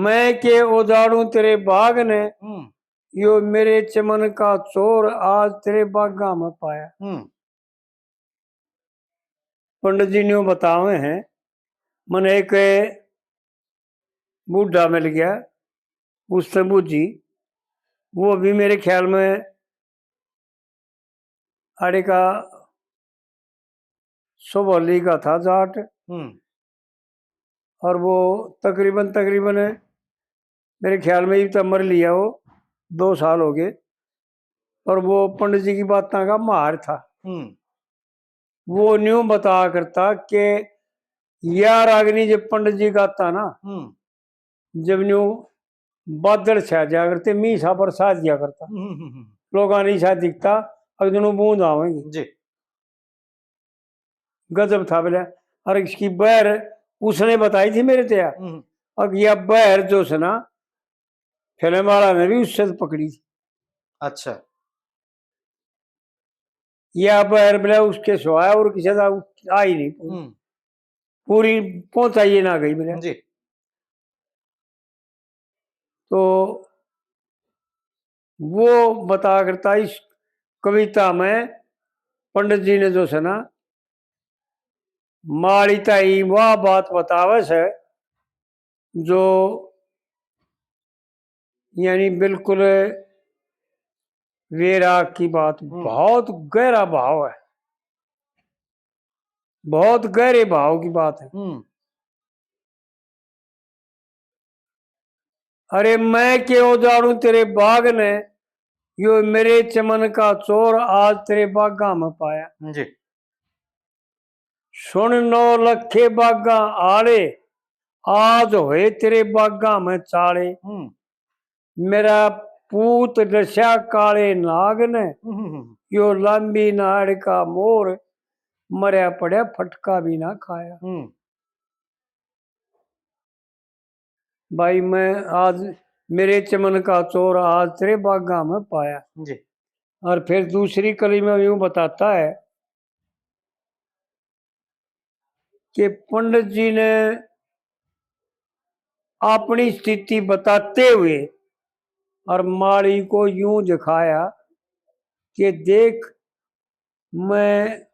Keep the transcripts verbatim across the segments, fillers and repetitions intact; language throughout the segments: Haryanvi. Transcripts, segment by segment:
मैं के उजाड़ूं तेरे बाग ने, हम्म। यो मेरे चमन का चोर आज तेरे बागा में पाया। हम्म। पंडित जी ने बतावे हैं, मन एक बूढ़ा मिल गया, उससे बूझी, वो भी मेरे ख्याल में आड़े का सोभाली का था जाट। हम्म। और वो तकरीबन, तकरीबन मेरे ख्याल में इब तो मर लिया वो, दो साल हो गए। और वो पंडित जी की बातां का माहिर था। हम्म। वो न्यू बता करता कि या रागनी जब पंडित जी गाता ना, हम्म। जब न्यू बादल छा जाया करते, मींह सा बरसा दिया करता। हम्म, हम्म, हम्म। लोगां ने ऐसा दिखता, अगदनों बूंद आवेंगी। जी। गजब था बोले। और इसकी बहर उसने बताई थी मेरे ते, हम्म। और यह बहर जो से ना, फिल्म वाला ने भी उससे तो पकड़ी थी। अच्छा। यह बहर बोले उसके सिवाय और किसी का आ ही नहीं। हम्म। पूरी पहुंचाइए ना गई बोले। जी। तो वो बता करता इस कविता में पंडित जी ने जो से ना, माली ताई वह बात बतावे से जो यानी बिल्कुल वैराग की बात। हम्म। बहुत गहरा भाव है, बहुत गहरे भाव की बात है। हम्म। अरे मैं के उजाड़ूं तेरे बाग ने, यो मेरे चमन का चोर आज तेरे बागा में पाया। जी। सुन नौ लखे बागा आले, आज होए तेरे बागा में चाले। हम्म। मेरा पूत डस्या काले नाग ने, हम्म, हम्म, हम्म। यो लांबी नाड़ का मोर, मरया पड़या फटका भी ना खाया। हम्म। भाई मैं आज, मेरे चमन का चोर आज तेरे बागा में पाया। जी। और फिर दूसरी कली में यूं बताता है कि पंडित जी ने अपनी स्थिति बताते हुए और माली को यूं दिखाया कि देख, मैं,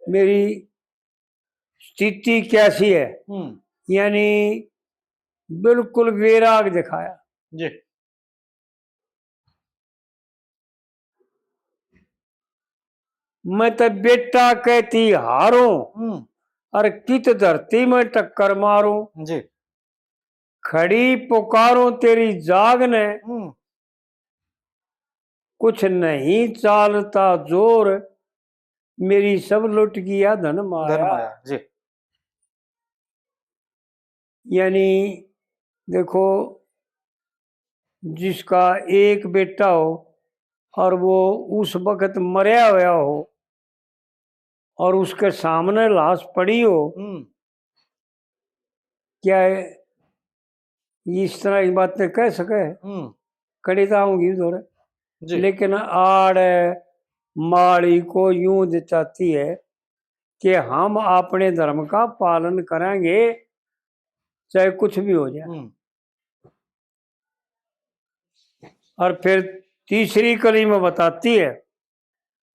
मेरी स्थिति कैसी है। हम्म। यानी बिल्कुल वैराग दिखाया। जी। मैं तो बेटा कहती हारूं, हम्म। और कित धरती में टक्कर मारूं। जी। खड़ी पुकारूं तेरी जाग ने, हम्म। कुछ नहीं चालता जोर, मेरी सब लुट गया धन धन माया। माया, जी। यानी देखो, जिसका एक बेटा हो और वो उस वक्त मरया होया हो और उसके सामने लाश पड़ी हो, हम्म। क्या है, इस तरह की बातें कह सके? हम्म। कड़ी तो आऊंगी उधर। जी। लेकिन आड़ माली को यूं जताती है कि हम अपने धर्म का पालन करेंगे, चाहे कुछ भी हो जाए। हम्म। और फिर तीसरी कली में बताती है,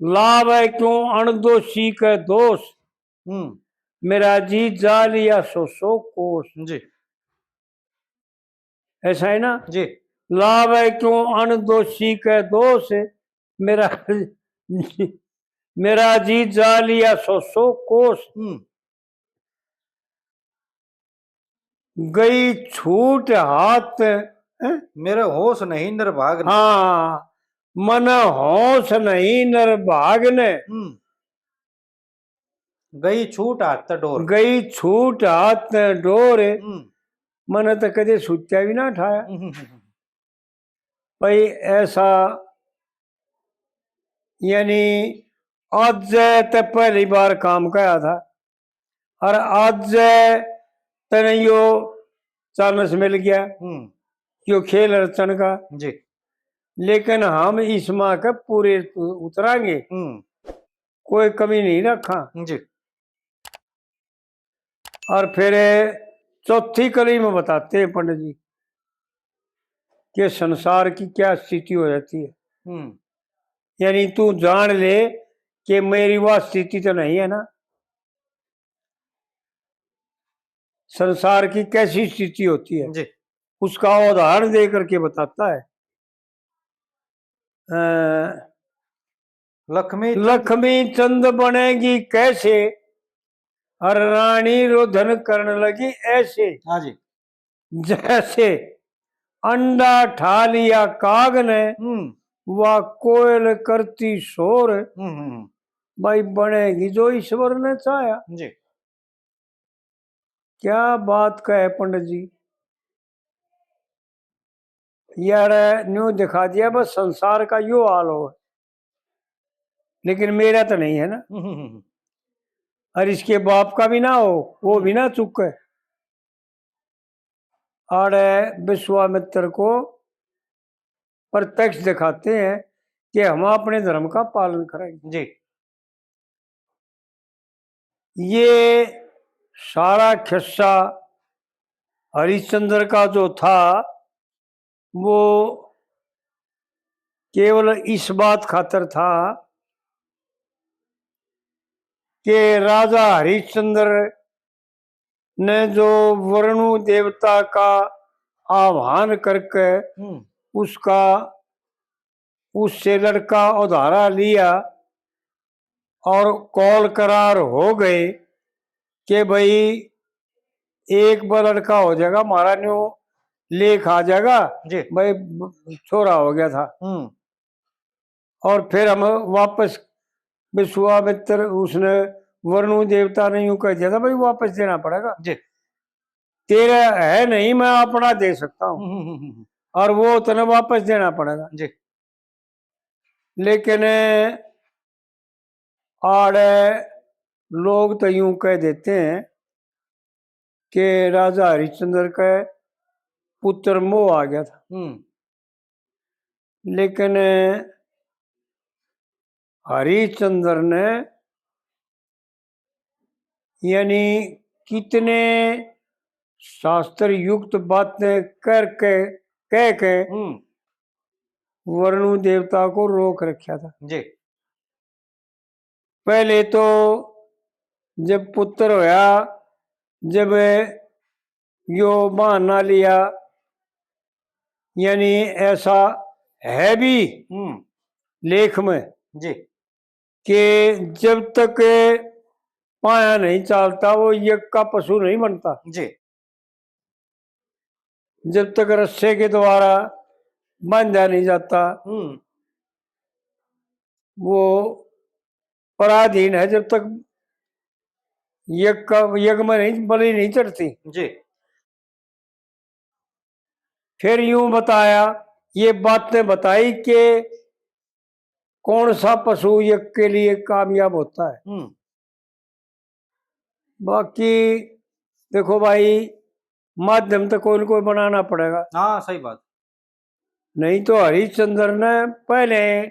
लाभ है क्यों अणदोषी के दोष, हम्म। मेरा जी जा लिया सौ सौ कोस। जी। ऐसा है ना? जी। लाभ है क्यों अणदोषी के दोष, मेरा, मेरा जी जा लिया सौ सौ कोस। हम्म। गई छूट हाथ, हैं? मेरे होश नहीं निर्भाग ने। हाँ, मन होश नहीं निर्भाग ने। हम्म। गई छूट हाथ तै डोर। गई छूट हाथ तै डोर। हम्म। मने तो कदे सोचा भी ना ठाया। हम्म, हम्म, हम्म। भाई ऐसा, यानी आज तै पहली बार काम कहा था और आज तने यो चांस मिल गया, हम्म। यो खेल रचन का। जी। लेकिन हम इस माह के पूरे उ-, उतरांगे, हम्म। कोई कमी नहीं रखा। जी। और फिर चौथी कली में बताते हैं पंडित जी, कि संसार की क्या स्थिति हो जाती है। हम्म। यानी तू जान ले कि मेरी वह स्थिति तो नहीं है ना, संसार की कैसी स्थिति होती है, जी। उसका उदाहरण दे करके बताता है। अ, लक्ष्मी चंद लक्ष्मी चंद बनेगी कैसे, और रानी रोधन करण लगी ऐसे। हाँ जी। जैसे अंडा ठा लिया काग ने, हम्म। वा कोयल करती शोर। हम्म, हम्म, हम्म। भाई, बनेगी जो ईश्वर ने चाहा। जी। क्या बात कहे पंडित जी, यार, न्यू दिखा दिया, बस संसार का यो हाल हो, लेकिन मेरा तो नहीं है ना। हम्म, हम्म, हम्म। और इसके बाप का भी ना हो, वो भी ना चुके। आड़े विश्वामित्र को प्रत्यक्ष दिखाते हैं कि हम अपने धर्म का पालन करेंगे। जी। ये सारा खिस्सा हरिश्चंद्र का जो था, वो केवल इस बात खातर था कि राजा हरिश्चंद्र ने जो वरुण देवता का आह्वान करके हम्म। उसका, उससे लड़का उधारा लिया और कौल करार हो गए कि भाई, एक बार लड़का हो जाएगा, हमारा न्यू लेख आ जाएगा, जी। भाई, ब-, छोरा हो गया था। हम्म। और फिर हम वापस, विश्वामित्र, उसने, वरुण देवता ने यूं कह दिया था, भाई, वापस देना पड़ेगा। जी। तेरा है नहीं, मैं अपना दे सकता हूँ। हम्म, हम्म, हम्म, हम्म। और वो तने वापस देना पड़ेगा। जी। लेकिन आड़े लोग तो यूं कह देते हैं कि राजा हरिश्चंद्र के पुत्र मोह आ गया था। हम्म। लेकिन हरिश्चंद्र ने यानी कितने शास्त्र युक्त बातें करके, कह के हम्म। वरुण देवता को रोक रखा था। जी। पहले तो जब पुत्र होया, जब यो बहाना लिया, यानी ऐसा है भी हम्म। लेख में जी। कि जब तक पाया नहीं चालता, वो यज्ञ का पशु नहीं बनता। जी। जब तक रस्से के द्वारा बांधा नहीं जाता, हम्म। वो पराधीन है, जब तक यज्ञ का, यज्ञ में नहीं, बलि नहीं चढ़ती। जी। फिर यूं बताया, ये बातें बताई कि कौन सा पशु यज्ञ के लिए कामयाब होता है। हम्म। बाकी देखो भाई, माध्यम तो कोई न कोई बनाना पड़ेगा। हाँ, सही बात। नहीं तो हरिश्चंद्र ने पहले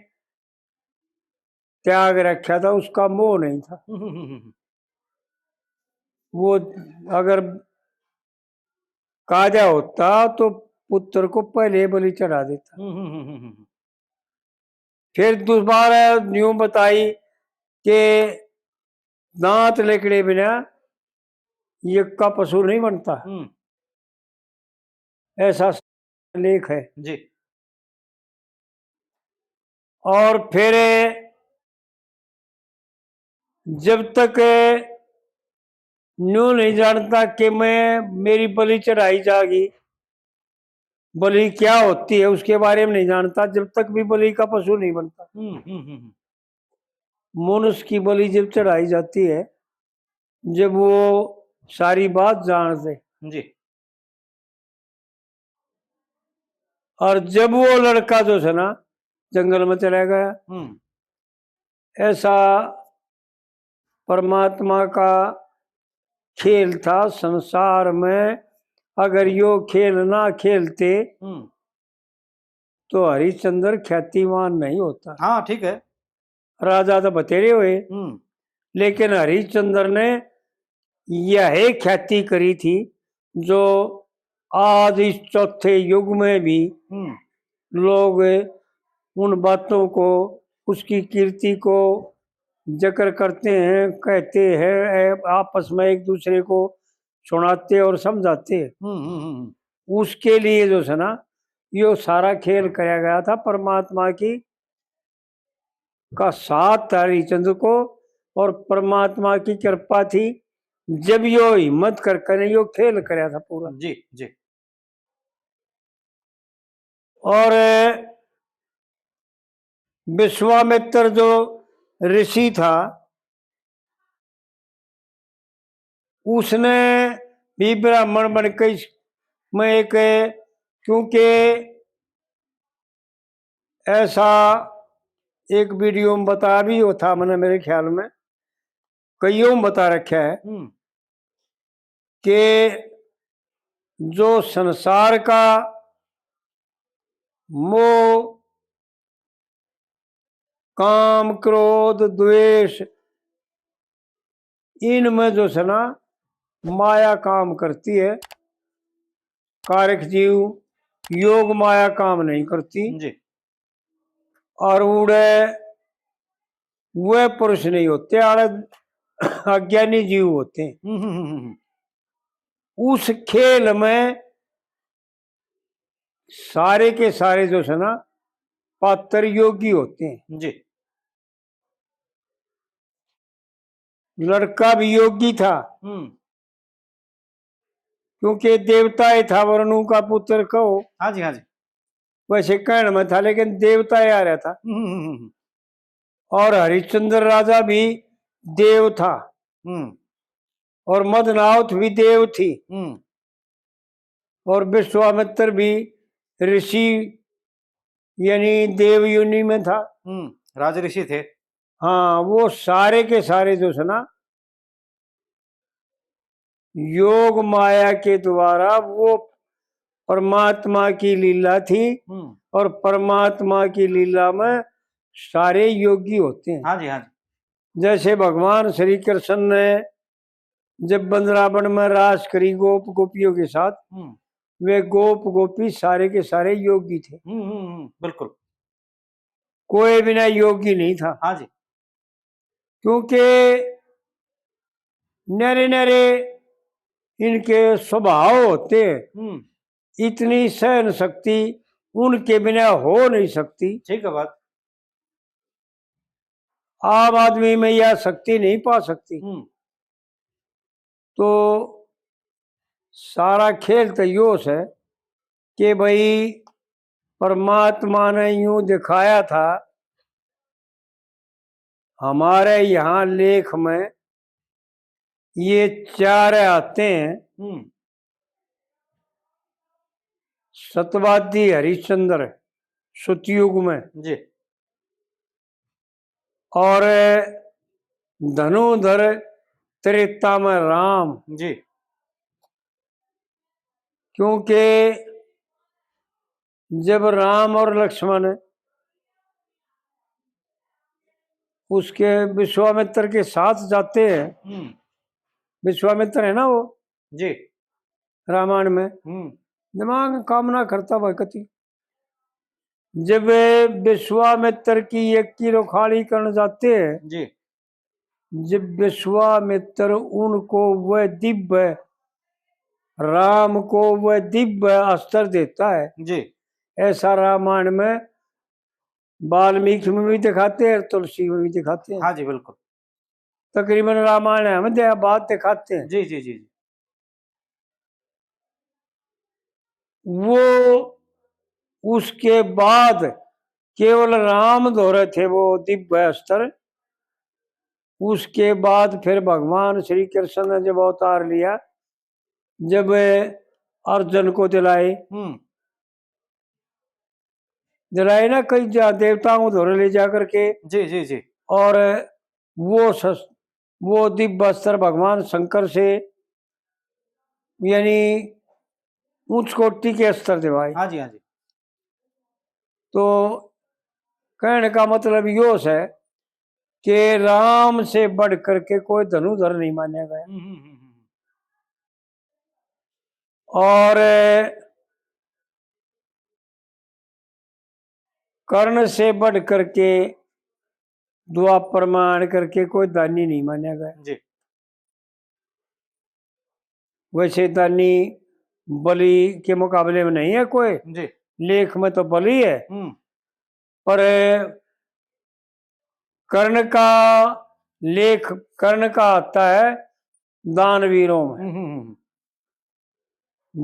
त्याग रखा था, उसका मोह नहीं था। हम्म, हम्म, हम्म, हम्म। वो अगर काजा होता तो पुत्र को पहले बलि चढ़ा देता। हम्म, हम्म, हम्म, हम्म, हम्म। फिर दोबारा न्यू बताई कि दांत लेकड़े बिना यज्ञ का पशु नहीं बनता। हम्म। ऐसा लेख है। जी। और फिर जब तक न्यू नहीं जानता कि मैं, मेरी बलि चढ़ाई जाएगी, बलि क्या होती है, उसके बारे में नहीं जानता, जब तक भी बलि का पशु नहीं बनता। हम्म, हम्म, हम्म, हम्म। मनुष्य की बलि जब चढ़ाई जाती है, जब वो सारी बात जानते। जी। और जब वो लड़का जो है ना, जंगल में चला गया, हम्म। ऐसा परमात्मा का खेल था संसार में। अगर यो खेल ना खेलते, हम्म। तो हरिश्चंद्र ख्यातिवान नहीं होता। हाँ, ठीक है। राजा तो बतेरे हुए, हम्म। लेकिन हरिश्चंद्र ने यह ख्याति करी थी जो आज इस चौथे युग में भी हम्म। लोग उन बातों को, उसकी कीर्ति को जिक्र करते हैं, कहते हैं, ए-, आपस में एक दूसरे को सुनाते और समझाते हैं। हम्म, हम्म, हम्म, हम्म। उसके लिए जो है ना, यो सारा खेल कराया गया था परमात्मा की, का साथ था हरिश्चंद्र को, और परमात्मा की कृपा थी, जब यो हिम्मत कर कर यो खेल कराया था पूरा। जी, जी। और विश्वामित्र जो ऋषि था, उसने भी ब्राह्मण बन के इस-, में एक, क्योंकि ऐसा एक वीडियो में बता भी हो था मैंने, मेरे ख्याल में कईयों में बता रखा है हम्म। कि जो संसार का मोह, काम, क्रोध, द्वेष, इनमें जो है ना, माया काम करती है। कारक जीव, योग माया काम नहीं करती। जी। और उड़े वह पुरुष नहीं होते, आड़े अज्ञानी जीव होते हैं। हम्म, हम्म, हम्म, हम्म। उस खेल में सारे के सारे जो है ना, पात्र योगी होते हैं। जी। लड़का भी योगी था, हम्म। क्योंकि देवता ही था, वरुण का पुत्र कहो। हाँ जी, हाँ जी। वैसे कहने में था, लेकिन देवता ही आ रहा था। हम्म, हम्म, हम्म, हम्म। और हरिश्चंद्र राजा भी देव था, हम्म। और मदनावत भी देव थी, हम्म। और विश्वामित्र भी ऋषि, यानी देव योनि में था। हम्म, राज ऋषि थे। हाँ, वो सारे के सारे जो है ना, योग माया के द्वारा वो परमात्मा की लीला थी, हम्म। और परमात्मा की लीला में सारे योगी होते हैं। हाँ जी, हाँ जी। जैसे भगवान श्री कृष्ण ने जब वृंदावन में रास करी गोप गोपियों के साथ, हम्म। वे गोप गोपी सारे के सारे योगी थे। हम्म, हम्म, हम्म, बिल्कुल। कोई बिना योगी नहीं था। हाँ जी। क्योंकि न्यारे न्यारे इनके स्वभाव होते हैं, हम्म। इतनी सहन शक्ति उनके बिना हो नहीं सकती। ठीक है बात। आम आदमी में यह शक्ति नहीं पा सकती। हम्म। तो सारा खेल तो यो है कि भाई, परमात्मा ने यूं दिखाया था, हमारे यहाँ लेख में ये चार आते हैं। हम्म। सतवादी हरिश्चंद्र सतयुग में। जी। और धनुधर त्रेता में राम। जी। क्योंकि जब राम और लक्ष्मण उसके विश्वामित्र के साथ जाते हैं, हम्म। विश्वामित्र है ना वो जी। रामायण में, हम्म। दिमाग काम ना करता भाई कति। जब विश्वामित्र की एक की रुखाली करने जाते हैं, जी। जब विश्वामित्र उनको वह दिव्य, राम को वह दिव्य अस्त्र देता है, जी। ऐसा रामायण में वाल्मीकि में भी दिखाते हैं और तुलसी में भी दिखाते हैं। हाँ जी, बिल्कुल। तकरीबन रामायण है, हम दे-, बात दिखाते हैं। जी, जी, जी, जी। वो उसके बाद केवल राम धोरे थे वो दिव्य अस्त्र। उसके बाद फिर भगवान श्री कृष्ण ने जब अवतार लिया, जब अर्जुन को दिलाए, हम्म। दिलाए ना कई जा-, देवताओं को धोरे ले जा करके। जी, जी, जी। और वो शस-, वो दिव्य अस्त्र भगवान शंकर से, यानी उच्च कोटि के अस्त्र दिवाए। हाँ जी, हाँ जी। तो कहने का मतलब यो है कि राम से बढ़ करके कोई धनुधर नहीं माना गया। हम्म, हम्म, हम्म, हम्म। और कर्ण से बढ़ करके द्वापर में आन करके कोई दानी नहीं माना गया। जी। वैसे दानी बलि के मुकाबले में नहीं है कोई। जी। लेख में तो बलि है, हम्म। पर कर्ण का लेख, कर्ण का आता है दानवीरों में। हम्म, हम्म, हम्म।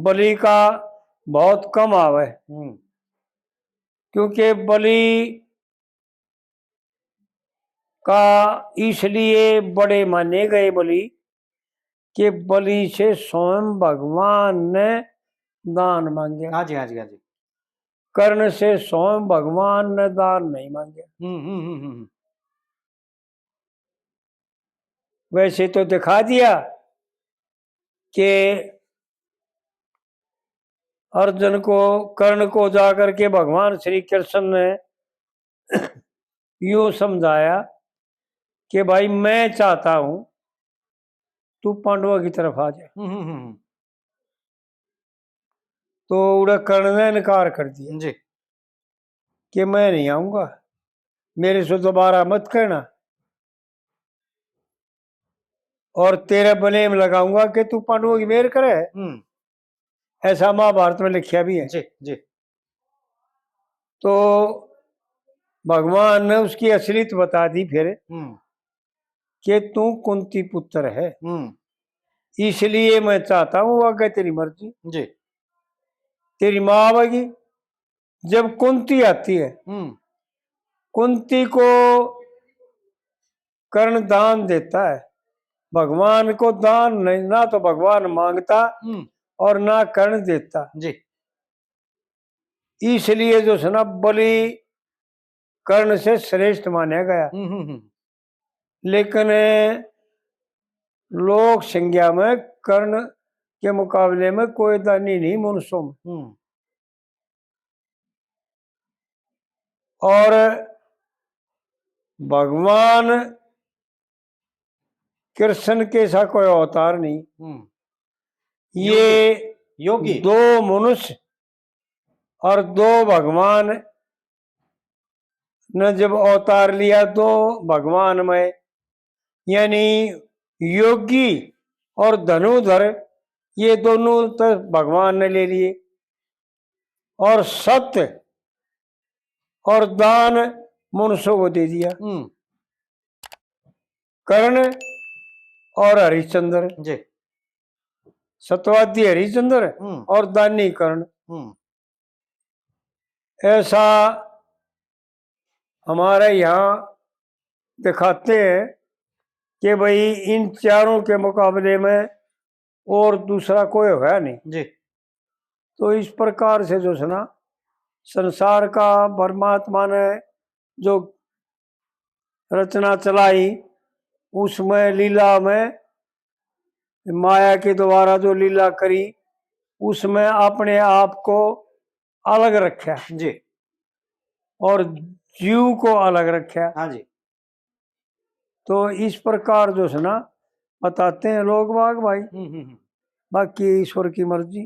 बलि का बहुत कम आवे, हम्म। क्योंकि बलि का इसलिए बड़े माने गए बलि कि बलि से स्वयं भगवान ने दान मांगे, हाँ जी, हाँ जी, हाँ जी। कर्ण से स्वयं भगवान ने दान नहीं मांगे। हम्म, हम्म, हम्म, हम्म, हम्म। वैसे तो दिखा दिया कि अर्जुन को, कर्ण को जाकर के भगवान श्री कृष्ण ने यूं समझाया कि भाई, मैं चाहता हूं तू पांडवों की तरफ आ जा। हम्म, हम्म, हम्म, हम्म। तो उड़े कर्ण ने इनकार कर दिया जी। कि मैं नहीं आऊंगा, मेरे से दोबारा मत कहना, और तेरे blame लगाऊंगा कि तू पांडवों की मेर करे। हम्म। ऐसा महाभारत में लिखा भी है। जी, जी। तो भगवान ने उसकी असलियत बता दी फिर हम्म। कि तू कुंती पुत्र है, हम्म। इसलिए मैं चाहता हूं, आगे तेरी मर्जी। जी। तेरी माँ आवेगी, जब कुंती आती है, हम्म। कुंती को कर्ण दान देता है, भगवान को दान नहीं, ना तो भगवान मांगता हम्म। और ना कर्ण देता। जी। इसलिए जो है ना, बलि कर्ण से श्रेष्ठ माना गया। हम्म, हम्म, हम्म। लेकिन लोक संज्ञा में कर्ण के मुकाबले में कोई दानी नहीं मनुष्यों में। हम्म। और भगवान कृष्ण के सा कोई अवतार नहीं। हम्म। ये योगी। दो मनुष्य और दो भगवान ने जब अवतार लिया, दो भगवान में, यानी योगी और धनुधर, ये दोनों तो भगवान ने ले लिए, और सत्य और दान मनुष्यों को दे दिया। हम्म। कर्ण और हरिश्चंद्र, जी। सत्यवादी हरिश्चंद्र हम्म। और दानी कर्ण। हम्म। ऐसा हमारे यहाँ दिखाते हैं कि भाई, इन चारों के मुकाबले में और दूसरा कोई होया नहीं। जी। तो इस प्रकार से जो है ना, संसार का परमात्मा ने जो रचना चलाई, उसमें लीला में माया के द्वारा जो लीला करी, उसमें अपने आप को अलग रखा जी। और जीव को अलग रखा। हाँ जी। तो इस प्रकार जो है ना, बताते हैं लोग बाग भाई, हम्म, हम्म, हम्म। बाकी ईश्वर की मर्जी।